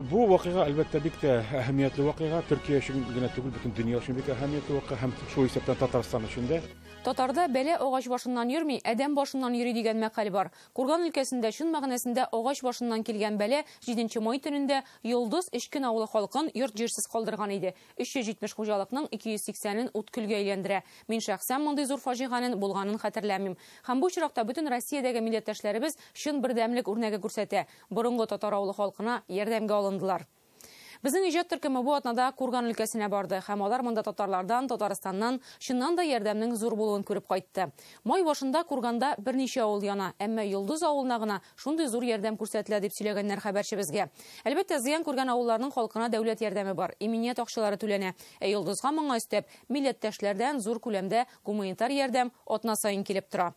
Бу вакыйга, әлбәттә, бик тә әһәмиятле вакыйга. Төркия өчен генә түгел, бөтен дөнья өчен бик әһәмиятле вакыйга һәм шул исәптән Татарстан өчен дә. Татарда бәла агач башыннан йөрми, адәм башыннан йөри дигән мәкаль бар. Курган өлкәсендә чын мәгънәсендә агач башыннан килгән бәла 7 май төнендә Йолдыз Эчкен авылы халкын йорт-җирсез калдырган иде. 370 хуҗалыкның 280-ен ут көлгә әйләндерә. Мин шәхсән мондый зур фаҗиганең булганын хәтерләмим. Һәм бу очракта бөтен Россиядәге милләттәшләребез чын бердәмлек үрнәге күрсәтә. Борынгы татар авылы халкына ярдәмгә алындылар. Безнең иҗат төркеме бу атнада Курган өлкәсенә барды һәм алар монда татарлардан, Татарстаннан чыннан да ярдәмнең зур булуын күреп кайтты. Май башында Курганда берничә авыл яна, әмма Йолдыз авылына гына шундый зур ярдәм күрсәтелә дип сөйләгәннәр хәбәрчебезгә. Әлбәттә, зыян күргән авылларның халкына дәүләт ярдәме бар, иминият акчалары түләнә. Ә Йолдызга моңа өстәп милләттәшләрдән зур күләмдә гуманитар ярдәм атна саен килеп тора.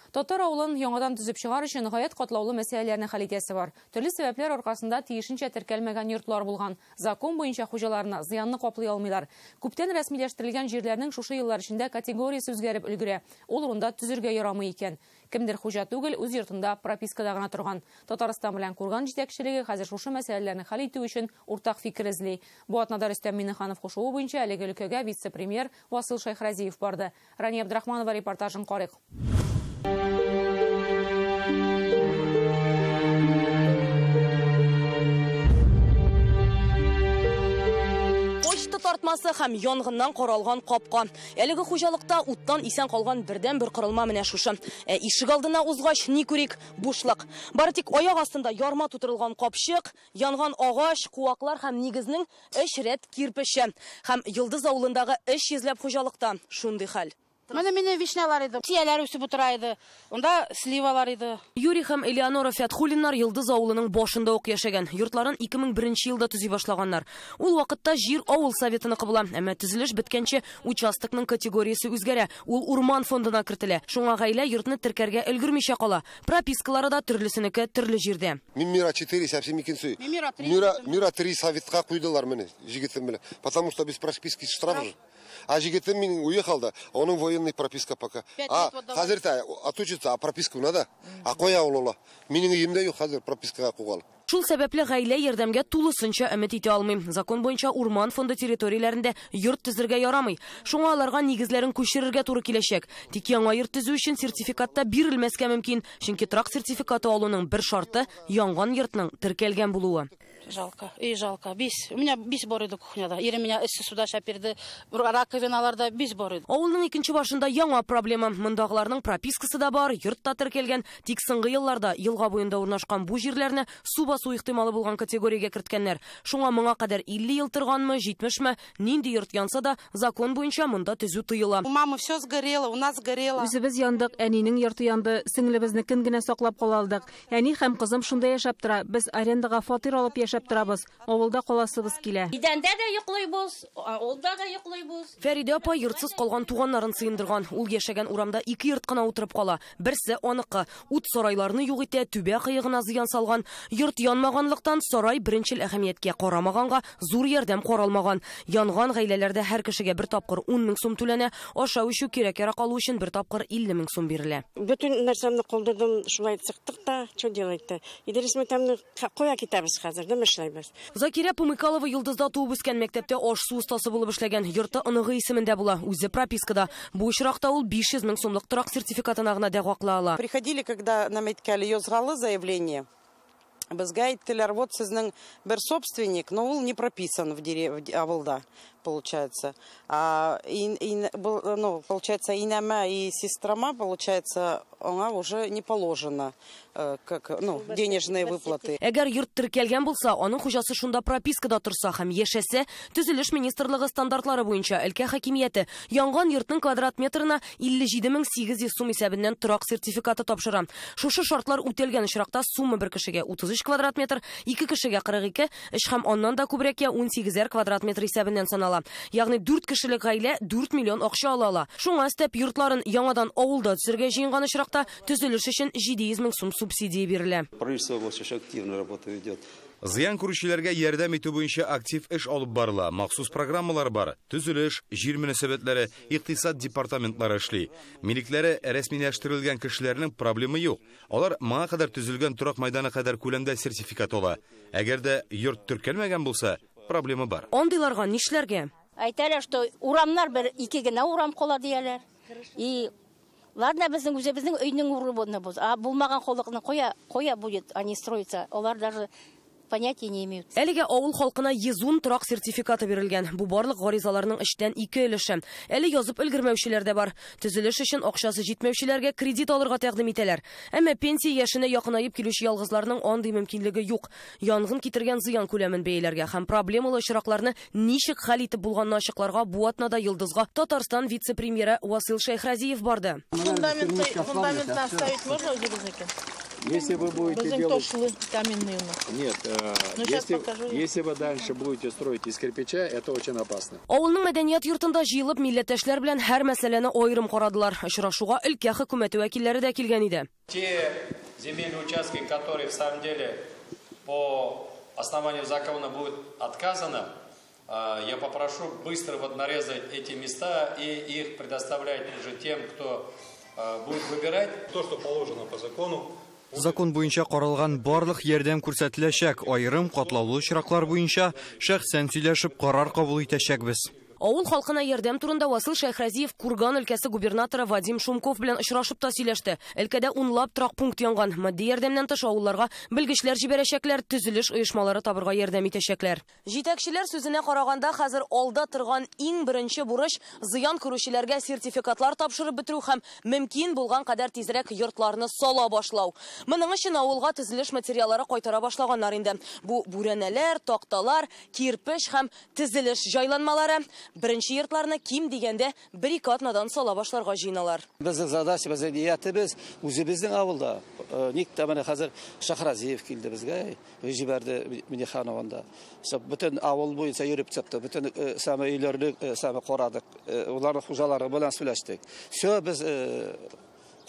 Татар авылын яңадан төзеп чыгар өчен гаять катлаулы мәсьәләләрне хәл итәсе бар. Төрле сәбәпләр аркасында тиешенчә теркәлмәгән йортлар булган. Закон буенча хуҗаларына зыянны каплый алмыйлар. Күптән рәсмиләштерелгән җирләрнең шушы еллар эчендә категориясе үзгәреп өлгерә. Ул урында төзергә ярамый икән. Кемдер хуҗа түгел, үз йортында пропискада гына торган. Татарстан белән Курган җитәкчелеге хәзер шушы мәсьәләләрне хәл итү өчен уртак фикер эзли. Бу атнада Рөстәм Миңнеханов кушуы буенча әлеге өлкәгә вице-премьер Васил Шәйхразиев барды. Рания Абдрахманова репортажын карыйк. Почта тартмасы һәм янгыннан каралган капка. Әлеге хуҗалыкта уттан исән калган бердән-бер корылма менә шушы. Ә ишек алдына узгач ни күрик? Бушлык. Бары тик аяк астында ярма тутырылган капчык, янган агач, куаклар һәм нигезнең өч рәт кирпече. Һәм Йолдыз авылындагы 300ләп хуҗалыкта шундый хәл. Менә мине вишнялар иде, чияләр үсеп утыра иде. Унда сливалар иде. Юрий һәм Элеонора Фәтхуллиннар Йолдыз авылының башында ук яшәгән. Йортларын 2001 елда төзи башлаганнар. Ул вакытта җир авыл советыныкы була. Әмма төзелеш беткәнче участокның категориясе үзгәрә. Ул урман фондына кертелә. Шуңа гаилә йортны теркәргә өлгермичә кала. Пропискалары да төрлесенеке төрле җирдә. Мин Мира 4, совсем икенче. Мира 3. Мира 3 советка куйдылар мине, җегетем белән. Потому что без прописки штраф же. А җегетем минем уехал да, оның военный прописка пока. А хәзер отучится, а прописку надо. А кая ул ола? Минем өемдә юк хәзер пропискага кугал. Шул сәбәпле гаилә ярдәмгә тулысынча өмет итә алмый. Закон буенча урман фонды территорияләрендә йорт төзергә ярамый. Шуңа аларга нигезләрен күчерергә туры киләчәк. Тик яңа йорт төзү өчен сертификатта бирелмәскә мөмкин, чөнки торак сертификаты алуның бер шарты янган йортның теркәлгән булуы. Жалко, и жалко. Бис. У меня бис бар иде кухняда. Ирем меня эссе суда шәпирде. Раковиналарда бис бар иде. Авылның икенче башында яңа проблема. Мондагыларның пропискасы да бар, йорт та теркәлгән. Тик соңгы елларда елга буенда урнашкан бу җирләрне су басу ихтималы булган категориягә керткәннәр. Шуңа моңа кадәр 50 ел торганмы, 70-ме, нинди йорт янса да, закон буенча монда төзү тыела. У мамы все сгорело, у нас сгорело. Үзебез яндык, әнинең йорты янды, сеңлебезнекен генә саклап кала алдык. Әни һәм кызым шунда яшәп тора. Без арендага фатир алып яшәп торабыз. Авылда каласыбыз килә. Идәндә дә йоклыйбыз, авылда да йоклыйбыз. Фәридә апа йортсыз калган туганнарын сыендырган. Ул яшәгән урамда ике йорт кына утырып кала. Берсе аныкы. Ут сарайларны юк итә, түбә кыегына зыян салган. Йорт янмаганлыктан сарай беренчел әһәмияткә карамаганга зур ярдәм каралмаган. Янган гаиләләрдә һәр кешегә бер тапкыр 10 мең сум түләнә, ашау эчү кирәк-ярак алу өчен бер тапкыр 50 мең сум бирелә. Бөтен нәрсәмне калдырдым, шулай чыктык та, что делать-то? Идрис Мөтәмне кая китәбез хәзер, дә эшләйбез. Закирә Пумыкалова Йолдызда туып үскән, мәктәптә аш-су остасы булып эшләгән. Йорты оныгы исемендә була, үзе пропискада. Бу очракта ул 500 мең сумлык торак сертификатына гына дәгъва кыла ала. Приходили, когда нам әйткәле язгалы заявление. Безгә әйттеләр, вот сезнең бер собственник, но ул не прописан в авылда, получается. А, ну, получается, инәмә и сестрама, получается, аңа уже не положено, как, ну, денежные выплаты. Әгәр йорт теркәлгән булса, аның хуҗасы шунда пропискада торса һәм яшәсә, төзелеш министрлыгы стандартлары буенча өлкә хакимияте янган йортның квадрат метрына 57 800 сум исәбеннән торак сертификаты тапшыра. Шушы шартлар үтәлгән очракта сумма бер кешегә 33 квадрат метр, ике кешегә 42, өч һәм аннан да күбрәккә 18 квадрат метр исәбеннән санала. Ягъни 4 кешелек гаилә 4 миллион акча ала ала. Шуңа өстәп йортларын яңадан авылда төзергә җыенган очракта төзелеш өчен 700 мең сум субсидия бирелә. Правительство области очень активно работу ведет. Зыян күрүчеләргә ярдәм итү буенча актив эш алып барыла. Махсус программалар бар. Төзелеш, җир мөнәсәбәтләре, икътисад департаментлары эшли. Милекләре рәсмиләштерелгән кешеләрнең проблемы юк. Алар моңа кадәр төзелгән торак майданы кадәр күләмдә сертификат ала. Әгәр дә йорт теркәлмәгән булса, проблема бар. Андыйларга нишләргә? Әйтәләр, что урамнар бер ике генә урам кала дияләр. И ладно, безнең үзебезнең өйнең урыны бу. А булмаган халыкны кая будет они строиться? Алар даже понятия не имеют. Әлегә авыл халкына 110 торак сертификаты бирелгән. Бу барлык гаризаларның 2/3 өлеше. Әле язып өлгермәүчеләр дә бар. Төзелеш өчен акчасы җитмәүчеләргә кредит алырга тәкъдим итәләр. Әмма пенсия яшенә якынаеп килүче ялгызларның андый мөмкинлеге юк. Янгын китергән зыян күләмен бәяләргә һәм проблемалы очракларны ничек хәл итеп булганны ачыкларга бу атнада Йолдызга Татарстан вице-премьеры Васил Шәйхразиев барды. Фундамент оставить можно үзегезнекен? Если вы будете делать... Нет, если вы дальше будете строить из кирпича, это очень опасно. Авылның мәдәният йортында җыелып, милләттәшләр белән һәр мәсьәләне аерым карадылар. Очрашуга өлкә хөкүмәте вәкилләре дә килгән иде. Те земельные участки, которые в самом деле по основанию закона будут отказано, я попрошу быстро вот нарезать эти места и их предоставлять уже тем, кто будет выбирать. То, что положено по закону. Закон буенча каралган барлык ярдәм күрсәтеләчәк. Аерым катлаулы очраклар буенча шәхсән сөйләшеп карар кабул итәчәкбез. Авыл халкына ярдәм турында Васил Шәйхразиев Курган өлкәсе губернаторы Вадим Шумков белән очрашып та сөйләште. Өлкәдә унлап торак пункт янган. Матди ярдәмнән тыш авылларга белгечләр җибәрәчәкләр, төзелеш оешмалары табырга ярдәм итәчәкләр. Җитәкчеләр сүзенә караганда, хәзер алда торган иң беренче бурыч зыян күрүчеләргә сертификатлар тапшырып бетерү һәм мөмкин булган кадәр тизрәк йортларны сала башлау. Моның өчен авылга төзелеш материаллары кайтара башлаганнар инде. Бу бүрәнәләр, такталар, кирпеч һәм төзелеш җайланмалары. Беренче йортларны ким дигәндә 1-2 атнадан сала башларга җыеналар. Безнең задача, безнең ниятебез үзебезнең авылда. Ник тә менә хәзер Шәйхразиев килде безгә, җибәрде Миннеханованда. Бөтен авыл буенча йөреп чыкты, бөтен саме өйләрне саме карадык, уларның хуҗалары белән сөйләштек. Всё, без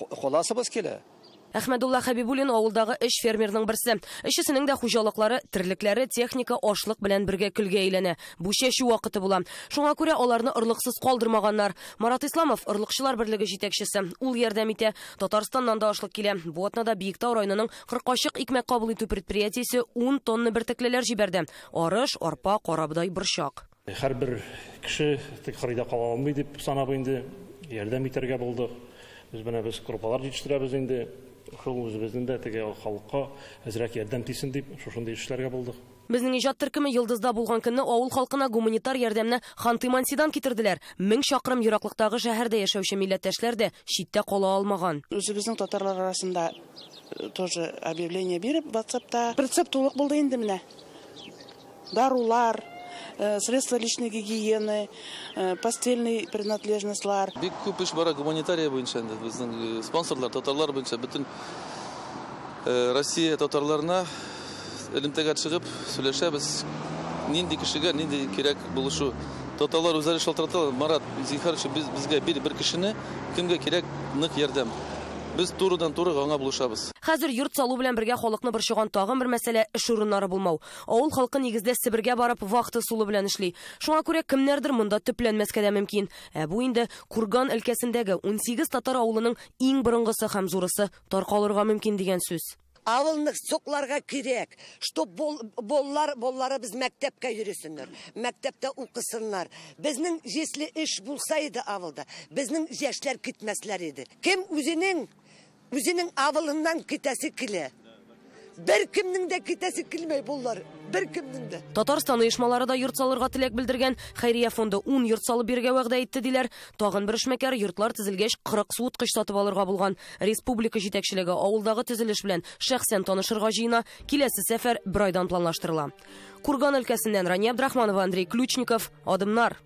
каласыбыз килә. Әхмәдулла Хәбибуллин авылдагы өч фермерның берсе. Өчесенең дә хуҗалыклары, терлекләре, техника, ашлык белән бергә көлгә әйләнә. Бу чәчү вакыты була. Шуңа күрә аларны орлыксыз калдырмаганнар. Марат Исламов орлыкчылар берлеге җитәкчесе. Ул ярдәм итә. Татарстаннан да ашлык килә. Бу атнада Биектау районының Кыркачык икмәк кабул итү предприятиесе 10 тонна бөртеклеләр җибәрде. Арыш, арпа, карабодай, борчак. Һәрбер кеше тик кырыйда кала алмый дип санап инде ярдәм итәргә булдык. Без менә без крупалар җитештерәбез инде. Шул үзебезнең дә теге халыкка әзрәк ярдәм тисен дип шушындый эшләргә булдык. Безнең иҗат төркеме Йолдызда булган көнне авыл халкына гуманитар ярдәмне Ханты-Мансидан китерделәр. 1000 чакрым ераклыктагы шәһәрдә яшәүче милләттәшләр дә читтә кала алмаган. Үзебезнең татарлар арасында тоже объявление биреп WhatsAppта прицеп тулык булды инде менә. Дарулар, средства личной гигиены, постельные принадлежностлар. Бик күп эш бара гуманитария буенча инде. Безнең спонсорлар, татарлар буенча бөтен Россия татарларына элемтәгә чыгып сөйләшәбез. Нинди кешегә нинди кирәк булышу. Татарлар үзләре шалтыраталар. Марат, зинһар өчен безгә бер кешене кемгә кирәк нык ярдәм. Без турыдан-туры аңа булышабыз. Хәзер йорт салу белән бергә халыкны борчыган тагын бер мәсьәлә эш урыннары булмау. Авыл халкы нигездә Себергә барып вахта ысулы белән эшли. Шуңа күрә кемнәрдер монда төпләнмәскә дә мөмкин. Ә бу инде Курган өлкәсендәге 18 татар авылының иң борынгысы һәм зурысы таркалырга мөмкин дигән сүз. Авылны сокларга кирәк, чтоб болларыбыз мәктәпкә йөресеннәр, мәктәптә укысыннар. Безнең җесле эш булса иде авылда, безнең яшьләр китмәсләр иде. Кем үзенең авылыннан китәсе килә? Бер кемнең дә китәсе килмәй буллар, бер кемнең дә. Татарстан оешмалары да йорт салырга теләк белдергән. Хәйрия фонды 10 йорт салып бирергә вәгъдә итте диләр. Тагын бер эшмәкәр йортлар төзелгәч 40 суыткыч сатып алырга булган. Республика җитәкчелеге авылдагы төзелеш белән шәхсән танышырга җыена. Киләсе сәфәр бер айдан планлаштырыла. Курган өлкәсеннән Рания Абдрахманова, Андрей Ключников, Адымнар.